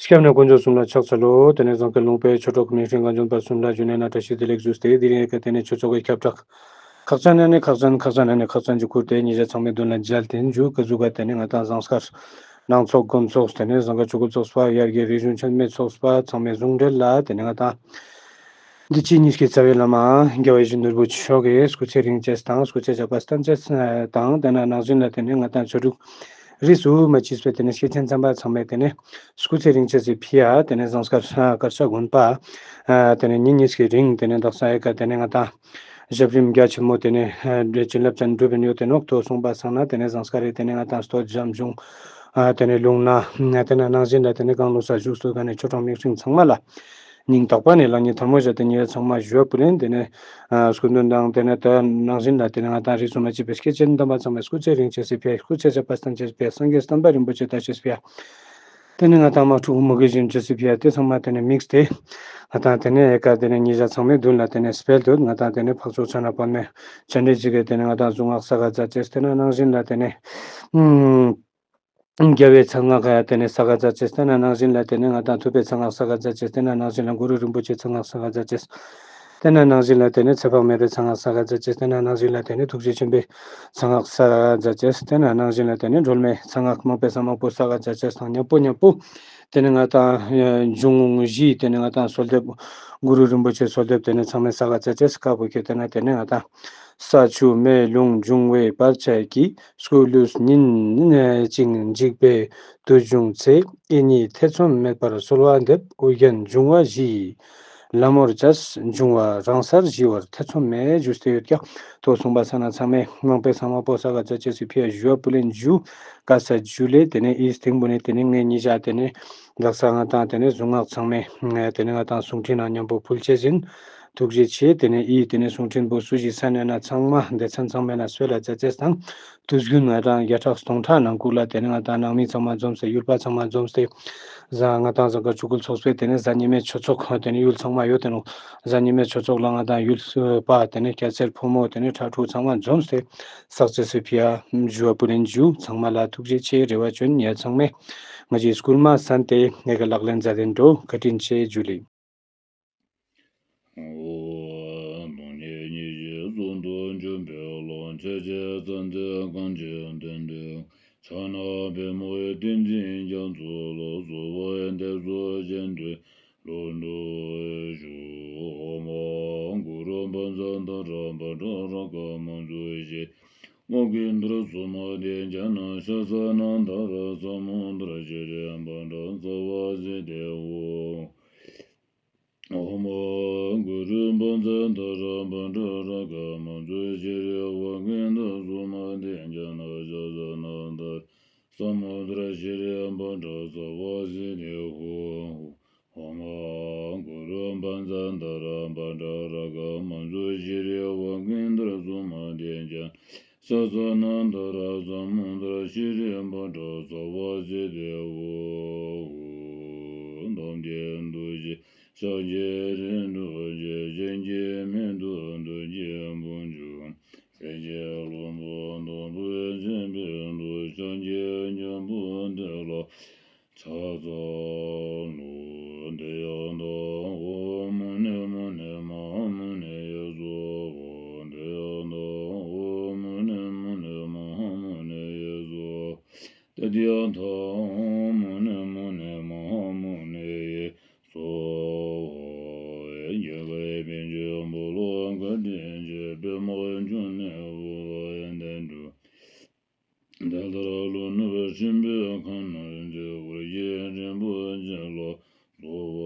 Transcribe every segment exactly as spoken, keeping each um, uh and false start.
སྐྱབས་གནས་དཀོན་མཆོག་གསུམ་ལ་ཕྱག་འཚལ་ལོ། དེ་ནས་ཟངས་དཀར་ལུང་པའི་ཆོས་གྲོགས་མི་ཧྲིང་གངས་ལྗོངས་པ་གསུམ་ལ་རྒྱུ་ནས་ན་བཀྲ་ཤིས་བདེ་ལེགས་ཞུས་ཏེ། དེ་རིང་ཡ་ག་དེ་ནས་ཆོས་ཚོགས་ཀྱི་ཁྱབ་བསྒྲགས་ཁག་ཅན་ན་ནི་ཁག་ཅན། ཁག་ཅན་ན་ནི་ཁག་ཅན་གྱི་ཁུར་ཏེ་ཉེ་ཞ་ཚང་མའི་མདུན་ལ་མཇལ་ཏེ་འཇུག་ག་ཟུག་ག་དེ་ནས་ང་དང་ཟངས་དཀར་ནང་ཚོགས་དགོན་ཚོགས་དེ་ནས་ཟངས་དཀར་ཆོས་འཁོར་ཚོགས་པ་ཡར་རྒྱས་རིག་གཞུང་ཆེན་མོའི་ཚོགས་པ་ཚང་མའི་ཟུང་འབྲེལ་ལ་དེ་ནས་ང་དང་འདི་ཕྱི་གཉིས་ཀྱི་རྩ་བའི་བླ་མ་རྒྱལ་བ་ཡིད་བཞིན་ནོར་བུ་མཆོག་གི་སྐུ་ཚེ་རིང་ཅེས་དང་སྐུ་ཚེ་ཞབས་པད་བརྟན་ཅེས་དང་དེ་ནས་ནང་བཞིན་ལ་དེ་ནས་ང་དང་ཆོས་དྲུག་རིས་སུ་མ་ཆད་པའི་དེ་ནས་སྐྱེས་ཆེན་དམ་པ་ཚང་མས་དེ་ནས་སྐུ་ཚེ་རིང་ཅེས་སི་ཕི་ཡ་དེ་ནས་ཟངས་དཀར་དཀར་ཆག་དགོན་པ་དེ་ནས་ཉིན་གཉིས་ཀྱི་རིང་དེ་ནས་དག་ས་ཡ་ག་དེ་ནས་ང་དང་ཞབས་རིམ་རྒྱ་ཆེན་མོ་དེ་ནས་བྱིན་རླབས་ཅན་སྒྲུབ་པའི་ཡོད་དེ་ནོག་ཐོ་སོང་པ་སང་ན་དེ་ནས་ཟངས་དཀར་རི་དེ་ནས་ང་དང་སྟོད་འཇམ་གཞུང་དེ་ནས་ལུང་ན་དེ་ནས་ནང་བཞིན་ལ་དེ་ནས་གང་ལུགས་ས་བཞུགས་སུ་ག་ནས་ཆོས་གྲོགས་མི་ཧྲིང་ཚང་མ་ལ་སྙིང་ཐག་པ་ནས་ལག་གཉིས་ཐལ་མོ་སྦྱར་ཏེ་ཉེ་བའི་ཚང་མ་ཞུ་བ་ཕུལ་ལེན། དེ་ནས་སྐུ་མདུན་དང་དེ་ནས་དེ་ནང་བཞིན་ལ་དེ་ནས་ང་དང་རིས་སུ་མ་ཆད་པའི་སྐྱེས་ཆེན་དམ་པ་ཚང་མའི་སྐུ་ཚེ་རིང་ཅེས་སི་ཕི་ཡ་སྐུ་ཚེ་ཞབས་པད་བརྟན་ཅེས་སི་ཕི་ཡ་སངས་རྒྱས་བསྟན་པ་རིན་པོ་ཆེ་དར་ཅེས་སི་ཕི་ཡ་དེ་ནས་ང་དང་དམག་འཁྲུག་མུ་གེ་ཞི་ཅེས་སི་ཕི་ཡ་དེ་ཚང་མ་དེ་ནས་དམིགས་ཏེ་ང་དང་དེ་ནས་ཡ་ག་དེ་ནས་ཉེ་ཞ་ཚང་མའི་མདུན་ལ་དེ་ནས་སྤེལ་དུ་ང་དང་དེ་ནས་འཕགས་མཆོག་ཕྱག་ན་པདྨོ་སྤྱན་རས་གཟིགས་ཀྱི་དེ་ནས་ང་དང་གཟུངས་སྔགས་ས་ག་ཛད་ཅེས་དེ་ནས་ནང་བཞིན་ལ་དེ་ནས་ རྒྱལ་བའི་གསང་སྔགས་ཏེ་ནེ་གསལ་ག་མཛད་ཅེས། ཏེ་ནེ་ནང་བཞིན་ལ་ཏེ་ནེ་ང་དང་ཐུབ་པའི་གསང་སྔགས་གསལ་ག་མཛད་ཅེས། ཏེ་ནེ་ནང་བཞིན་ལ་གུ་རུ་རིན་པོ་ཆེའི་གསང་སྔགས་གསལ་ག་མཛད་ཅེས། ཏེ་ནེ་ནང་བཞིན་ལ་ཏེ་ནེ་ཚེ་དཔག་མེད་པའི་གསང་སྔགས་གསལ་ག་མཛད་ཅེས། ཏེ་ནེ་ནང་བཞིན་ལ་ཏེ་ནེ་ཐུགས་རྗེ་ཆེན་པོའི་གསང་སྔགས་གསལ་ག་མཛད་ཅེས། ཏེ་ནེ་ནང་བཞིན་ལ་ཏེ་ནེ་སྒྲོལ་མའི་གསང་སྔགས་མང་པོའི་སང་མང་པོ་གསལ་ག་མཛད་ཅེས་དང་མཉམ་པོ་མཉམ་པོ་ཏེ་ནེ་ང་དང་འབྱུང་བཞི་ཏེ་ནེ་ང་དང་གསོལ་འདེབས་གུ་རུ་རིན་པོ་ཆེའི་གསོལ་འདེབས་ཏེ་ནེ་ཚང་མའི་གསལ་ག་མཛད་ཅེས། ཀ་བོ་ཁྱེར་ཏེ་ན་ཏེ་ནེ་ང་དང་ས་ཆུ་མེ་རླུང་འབྱུང་བའི་བར་ཆད་ཀྱིས། སྐུ་ལུས་ཉིན་གཅིག་འཇིག་པའི་དུས་བྱུང་ཚེ། ཨེ་ནི་ཐེ་ཚོམ་མེད་པར་གསོལ་བ་འདེབས། ཨོ་རྒྱན་འབྱུང་བ་བཞི་ཡི་ལམ་མོར་བྱས། འབྱུང་བ་རང་སར་ཞི་བར་ཐེ་ཚོམ་མེད། ཞུས་ཏེ་ཡོད་ཀྱག། ཏོ་གསུངས་པ་སང་ན་ཚང་མས་མང་པོའི་སང་མང་པོ་གསལ་ག་མཛད་ཅེས་སི་ཕི་ཡ་ཞུ་བ་ཕུལ་ལེན་ཞུ། བཀའ་སྩལ་ཞུ་ལེ། ཏེ་ནེ་ཨི་སྟིང་བོ་ནེ་ཏེ་ནེ་ངེ་ཉེ་ཞ་ཏེ་ནེ་ལག་ས་ང་དང་ཏེ་ནེ་གཟུངས་སྔགས་ཚང་མས་ཏེ་ནེ་ང་དང་གསུང་འཕྲིན་ནང་མཉམ་པོ་ཕུལ་ཅེས་ཨིན། ཐུགས་རྗེ་ཆེ། ཏེ་ནེ་ཨི་ཏེ་ནེ་གསུང་འཕྲིན་པོ་སུ་ཞིག་གསན་ཡོད་ན་ཚང་མ་སྡེ་ཚན་ཚང་མའི་ནང་སྤེལ་ལ་མཛད་ཅེས་དང་དུས་རྒྱུན་ང་དང་བརྒྱ་ཕྲག་སྟོང་ཕྲག་ནང་ཁུག་ལ་ཏེ་ནེ་ང་དང་ནང་མི་ཚང་མ་འཛོམས་ཏེ་ཡུལ་པ་ཚང་མ་འཛོམས་ཏེ་གཟའ་ང་དང་གཟའ་སྐར་ཆོ་གུ་ཚོགས་པའི་ཏེ་ནེ་གཟའ་ཉི་མའི་ཆོས་ཚོགས་ཏེ་ནེ་ཡུལ་ཚང་མ་ཡོད་དེ་ནོག། གཟའ་ཉི་མའི་ཆོས་ཚོགས་ལ་ང་དང་ཡུལ་པ་ཏེ་ནེ་སྐྱ་སེར་ཕོ་མོ་ཏེ་ནེ་ཕྲུ་གུ་ཚང་མ་འཛོམས་ཏེ་གསལ་ཅེས་སི་ཕི་ཡ་ཞུ་བ་ཕུལ་ལེན་ཞུ། ཚང་མ་ལ་ཐུགས་རྗེ་ཆེ། རེ་བ་ཅོ་ཨིན། ཡ་ཚང་མས་ང་ཞའི་སྐུལ་མ་གསན་ཏེ་ངེ་གི་ལག་ལེན་མཛད་དེ་འགྲོ། བཀའ་དྲིན་ཆེ། ཇུ་ལེ། ཨོ། སྟོང་ཉིད་ཉིད་ཀྱི་གཟུགས་སུ་གྱུར་པའི་ལྷ། ཆེ་ཆེ་ཙན་དན་གང་ཞིག་སྟོན་ཏེ། ཕྱག་ན་པདྨོ་ཏིང་འཛིན་རྒྱ་མཚོ་ལ། གསོལ་བ་འདེབས་སོ་སྤྱན་རས་གཟིགས་མཐུ་སྟོབས་ཤོག། ཨོཾ་གུ་རུ་བཛྲ་ཏཱ་ར་བཛྲ་རཀྵ་མཉྫུ་ཤྲཱི་ཡེ། ཝཱ་གཎྜཱ་ཛུ་མ་ཏཱི་ཛྙཱ་ན་ཤ་ས་ན་དྷ་ར་ས་མུ་དྲ་ཤྲཱི་བཛྲ་ཙ་བ་སིདྡྷི་ཧཱུྃ། ཨོཾ་གུ་རུ་བཛྲ་ཏཱ་ར་བཛྲ་རཀྵ་མཉྫུ་ཤྲཱི་ཝཱ་གཎྜཱ་ཛུ་མ་ཏཱི་ཛྙཱ་ན་ཤ་ས་ན་དྷ་ར་ས་མུ་དྲ་ཤྲཱི་བཛྲ་ཙ་བ་སིདྡྷི་ཧཱུྃ། ཨོཾ་གུ་རུ་བཛྲ་ཏཱ་ར་བཛྲ་རཀྵ་མཉྫུ་ཤྲཱི་ཝཱ་གཎྜཱ་ཛུ་མ་ཏཱི་ཛྙཱ་ན་ཤ་ས་ན་དྷ་ར་ས་མུ་དྲ་ཤྲཱི་བཛྲ་ཙ་བ་སིདྡྷི་ཧཱུྃ། ཏམ་ཏན་ཏུ་ཤི་ཤཱཀྱའི་རིགས་དྲུག་གི་གཞན་གྱིས་མི་ཐུབ་བདུད་ཀྱི་དཔུང་འཇོམས། རིགས་ཀྱི་ལྷུན་པོ་སྟོང་པོ་ཆེན་པོའི་མཐུ། ཤཱཀྱའི་རྒྱལ་པོ་དེ་ལ་ཕྱག་འཚལ་ལོ། ཏདྱ་ཐཱ། ཨོཾ་མུ་ནེ་མུ་ནེ་མ་ཧཱ་མུ་ནེ་ཡེ་སྭཱ་ཧཱ། ཏདྱ་ཐཱ། ཨོཾ་མུ་ནེ་མུ་ནེ་མ་ཧཱ་མུ་ནེ་ཡེ་སྭཱ་ཧཱ། ཏདྱ་ཐཱ། ཨོཾ་མུ་ནེ་མུ་ནེ་མ་ཧཱ་མུ་ནེ་ཡེ་སྭཱ་ཧཱ། རྒྱལ་བའི་པཎ་ཆེན་འབུམ་ལ་བཀའ་དྲིན་ཆེ། པདྨ་འབྱུང་གནས་འོད་དཔག་མེད་དུ། དེ་ལྟར་ཀླུ་ནུས་ཆེན་པོའི་ཁ་ནས་མཛད། ཨོ་རྒྱན་རིན་པོ་ཆེ་ལ་གསོལ་བ་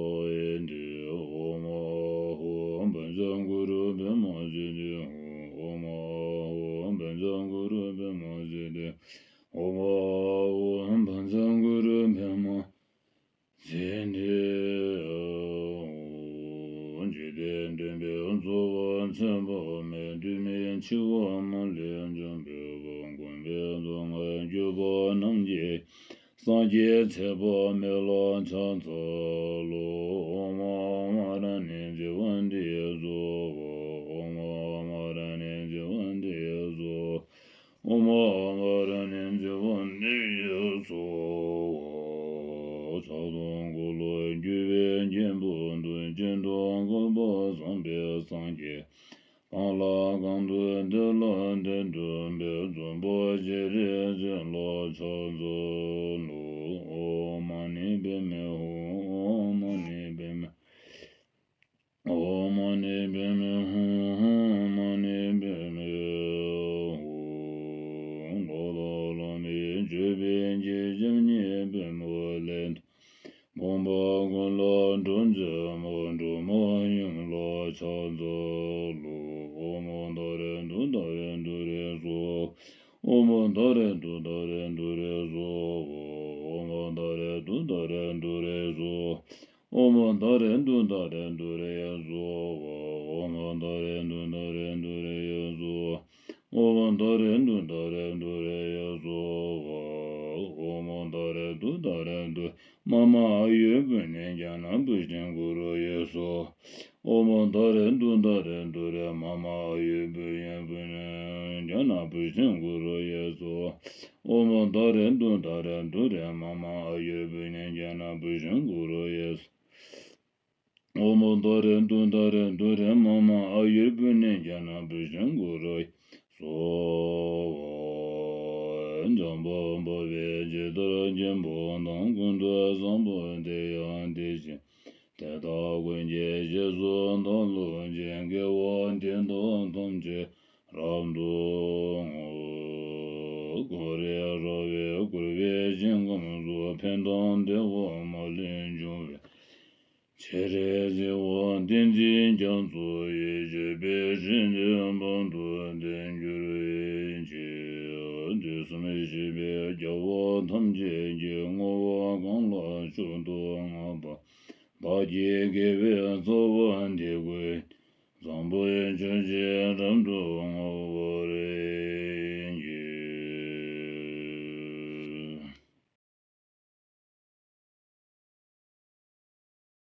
འདེབས། ཨོཾ་ཨཱཿཧཱུྃ་བཛྲ་གུ་རུ་པདྨ་སིདྡྷི་ཧཱུྃ། ཨོཾ་ཨཱཿཧཱུྃ་བཛྲ་གུ་རུ་པདྨ་སིདྡྷི། ཨོཾ་ཨཱཿཧཱུྃ་བཛྲ་གུ་རུ་པདྨ་སིདྡྷི་ཧཱུྃ། འཇིག་རྟེན་མགོན་པོའི་གཙོ་བོ་མཚན་དཔག་མེད། དུས་མིན་འཆི་བ་མ་ལུས་འཇོམས་པའི་དཔལ། མགོན་པོའི་གདུང་བས་བསྐྱོད་པ་རྣམས་ཀྱི། སངས་རྒྱས་ཚེ་དཔག་མེད་ལ་ཕྱག་འཚལ་ལོ། ཨོཾ་ཨཱཿཧཱུྃ་ཨ་ར་ཎི་ཛི་ཝནྟི་ཡེ་སྭཱ་ཧཱ། ཨོཾ་ཨཱཿཧཱུྃ་ཨ་ར་ཎི་ཛི་ཝནྟི་ཡེ་སྭཱ་ཧཱ། ཨོཾ་ཨཱཿཧཱུྃ་ཨ་ར་ཎི་ཛི་ཝནྟི་ཡེ་སྭཱ་ཧཱ། ཕྱག་སྟོང་འཁོར་ལོས་སྒྱུར་བའི་མགོན་པོ་འདུས། སྤྱན་སྟོང་བསྐལ་པ་བཟང་པོའི་སངས་རྒྱས། གང་ལ་གང་འདུལ་བདེ་ལ་བདེ་སྟོན་པའི། རྫོགས་པ་སྤྱན་རས་གཟིགས་ལ་ཕྱག་འཚལ་ལོ། ཨོཾ་མ་ཎི་པདྨེ་ཧཱུྃ། ཨོཾ་མ་ཎི་པདྨེ། ཨོཾ་མ་ཎི་པདྨེ་ཧཱུྃ། ཨོཾ་མ་ཎི་པདྨེ་ཧཱུྃ། ལོ་ལོ་ལོ་མའི་མཆོད་པའི་རྒྱལ། ཞབས་གཉིས་པད་མོ་ལས། ཕོངས་པ་ཀུན་ལ་སྒྲོལ་མཛད་མ། སྒྲོལ་མ་ཡུམ་ལ་ཕྱག་འཚལ་ལོ། ཨོཾ་ཏཱ་རེ་ཏུཏྟཱ་རེ་ཏུ་རེ་སྭཱ་ཧཱ། ཨོཾ་ཏཱ་རེ་ཏུཏྟཱ་རེ་ཏུ་རེ་སྭཱ་ཧཱ། ཨོཾ་ཏཱ་རེ་ཏུཏྟཱ་རེ་ཏུ་རེ་སྭཱ་ཧཱ། ཨོཾ་ཏཱ་རེ་ཏུཏྟཱ་རེ་ཏུ་རེ་སྭཱ་ཧཱ། ཨོཾ་ཏཱ་རེ་ཏུཏྟཱ་རེ་ཏུ་རེ་སྭཱ་ཧཱ། ཨོཾ་ཏཱ་རེ་ཏུཏྟཱ་རེ་ཏུ་རེ་སྭཱ་ཧཱ། ཨོཾ་ ཏཱ་རེ་ཏུཏྟཱ་རེ་ཏུཏྟཱ་རེ་མ་མ་ཨ་ཡུར་བུ་ནན་ཛྙཱ་ན་བུཥྚིཾ་ཀུ་རུ་ཡེ་སྭཱ་ཧཱ། ཨོཾ་ཏཱ་རེ་ཏུཏྟཱ་རེ་ཏུཏྟཱ་རེ་མ་མ་ཨ་ཡུར་བུ་ནན་བུ་ནན་ཛྙཱ་ན་བུཥྚིཾ་ཀུ་རུ་ཡེ་སྭཱ་ཧཱ། ཨོཾ་ཏཱ་རེ་ཏུཏྟཱ་རེ་ཏུཏྟཱ་རེ་མ་མ་ཨ་ཡུར་བུ་ནན་ཛྙཱ་ན་བུཥྚིཾ་ཀུ་རུ་ཡེ་སྭཱ་ཧཱ། ཨོཾ་ཏཱ་རེ་ཏུཏྟཱ་རེ་ཏུཏྟཱ་རེ་མ་མ་ཨ་ཡུར་བུ་ནན་ཛྙཱ་ན་བུཥྚིཾ་ཀུ་རུ་ཡེ་སྭཱ་ཧཱ། འཇམ་དཔལ་དཔའ་བོས་ཇི་ལྟར་མཁྱེན་པ་དང་། ཀུན་ཏུ་བཟང་པོ་དེ་ཡང་དེ་བཞིན་ཏེ། དེ་དག་ཀུན་གྱི་རྗེས་སུ་བདག་སློབ་ཅིང་། དགེ་བ་འདི་དག་ཐམས་ཅད་རབ་ཏུ་བསྔོ། འཁོར་བའི་རབ་བསྐོར་བའི་ཞིང་ཁམས་སུ། ཕན་དང་བདེ་བ་མ་ལུས་འབྱུང་བའི་ཕྱིར། བརྩེ་བ་ཏིང་འཛིན་རྒྱ་མཚོ་ཡི། བཅུད་པའི་དྲི་ནི་དཔལ་དུ་ལྡན་གྱུར་ཅིག་དུས་གསུམ་གཤེགས་པའི་རྒྱལ་བ་ཐམས་ཅད་ཀྱི། བསྔོ་བ་གང་ལ་མཆོག་ཏུ་བསྔགས་པ། བདག་གི་དགེ་བའི་རྩ་བ་འདི་ཀུན། བཟང་པོའི་ཆོས་ཀྱི་རབ་ཏུ་བསྔོ་བར་